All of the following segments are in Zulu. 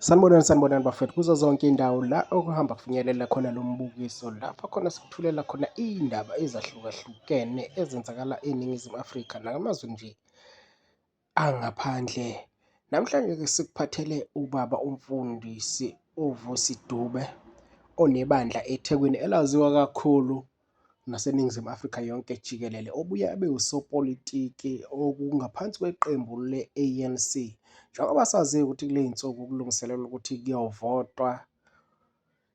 Sanibonani, sanibonani bafethu kuzo zonke iy'ndawo la okuhamba kufinyelela khona lo mbukiso, lapho khona sikuthulela khona iy'ndaba ezahlukahlukene ezenzakala eNingizimu Afrika nakumazwe nje angaphandle. Namhlanje-ke sikuphathele ubaba umfundisi uVusi Dube onebandla eThekwini elaziwa kakhulu naseNingizimu Afrika yonke jikelele, obuye abe usopolitiki okungaphansi kweqembu le-ANC. Njengoba sazi ukuthi kule y'nsuku kulungiselelwa ukuthi kuyovotwa,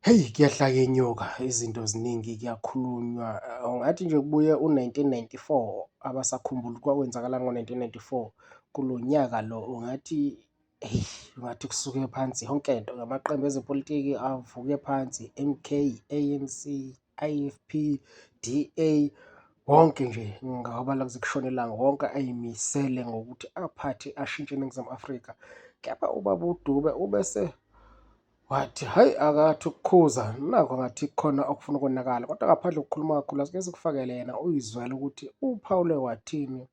hheyi kuyehla kuyenyuka, izinto ziningi kuyakhulunywa. Ungathi nje kubuye u-1994, abasakhumbula ukuthi kwakwenzakalani ngo-1994 kulo nyaka lo, ungathi eyi ungathi kusuke phansi yonke into, ngamaqembu ezepolitiki avuke phansi, M_K, A_N_C, I_F_P, D_A, wonke nje ngingawabala kuze kushone ilanga, wonke ayimisele ngokuthi aphathe ashintshe iNingizimu Afrika. Kepha ubaba uDube ubese wathi hhayi akathi ukukhuza nakho ngathi kukhona okufuna ukonakala, kodwa ngaphandle kokukhuluma kakhulu asike sikufakele yena uyizwele ukuthi uphawule wathini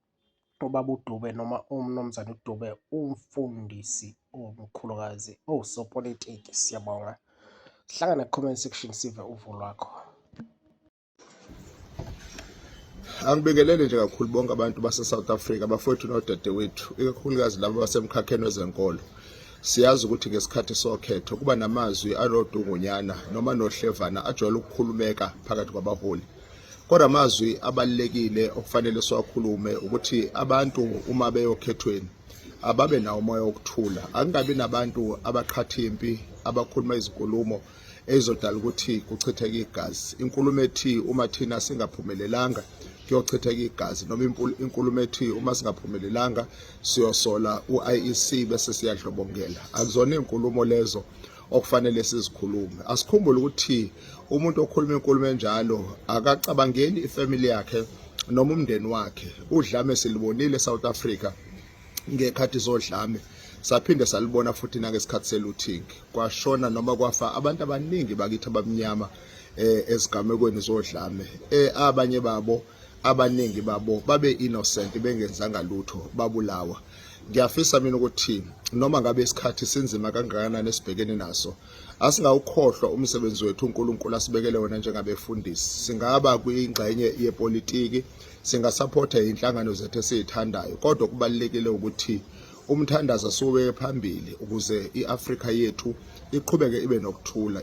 ubaba uDube noma uMnumzane uDube umfundisi omkhulukazi owusopolitiki. Siyabonga. Sihlangane ku-comment section sive uvo lwakho. Angibingelele nje kakhulu bonke abantu base-South Africa, abafowethu nodadewethu, ikakhulukazi laba basemkhakheni wezenkolo. Siyazi ukuthi ngesikhathi sokhetho kuba namazwi anodungunyana noma nohlevana ajwayele ukukhulumeka phakathi kwabaholi. Kodwa amazwi abalulekile okufanele siwakhulume ukuthi abantu uma beyokhethweni ababe nawo umoya wokuthula, akungabi nabantu abaqhatha impi, abakhuluma izinkulumo ezodala ukuthi kuchitheke igazi. Inkulumo ethi uma thina singaphumelelanga kuyochitheka igazi, noma inkulumo ethi uma singaphumelelanga siyosola u-IEC bese siyadlobongela, akuzona iy'nkulumo lezo okufanele sizikhulume. Asikhumbule ukuthi umuntu okhuluma inkulumo enjalo akacabangeli ifamily yakhe noma umndeni wakhe. Udlame silibonile eSouth Africa ngekhathi zodlame, saphinde salibona futhi nangesikhathi selooting, kwashona noma kwafa abantu abaningi bakithi abamnyama ezigamekweni zodlame. Abanye babo, abaningi babo babe innocent, bengenzanga lutho, babulawa. Ngiyafisa mina ukuthi noma ngabe isikhathi sinzima kangakanani esibhekene naso, asingawukhohlwa umsebenzi wethu uNkulunkulu asibekele wona njengabefundisi. Singaba kwingxenye yepolitiki, singasaphotha inhlangano zethu esizithandayo, kodwa kubalulekile ukuthi umthandazo siwubeke phambili ukuze iAfrika yethu iqhubeke ibe nokuthula.